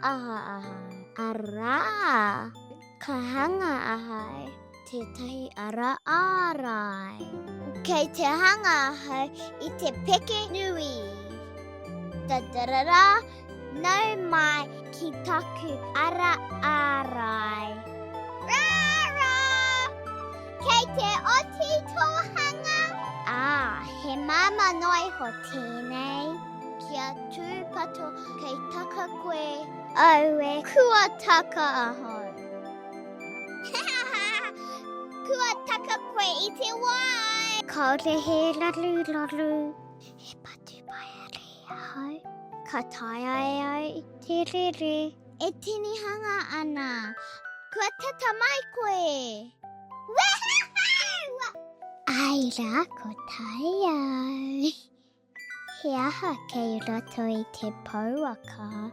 aha ahau? Arā! Ka hanga ahau tētahi ara ārai. Kei te hanga ahau i te peke nui. Da-da-da-da, nau mai ki taku ara ārai. Rā-rā! Kei te oti tō hanga? Ā, he māmā noa iho tēnei. Kia tūpato kei taka koe. Aue, kua taka ahau. Kua taka koe i te wai! Kāore he raruraru. He patupaiarehe ahau. Ka taea e au te rere. E tinihanga ana. Kua tata mai koe! Woohoo! Ai rā, ko tae au. He aha kei roto i te pouaka?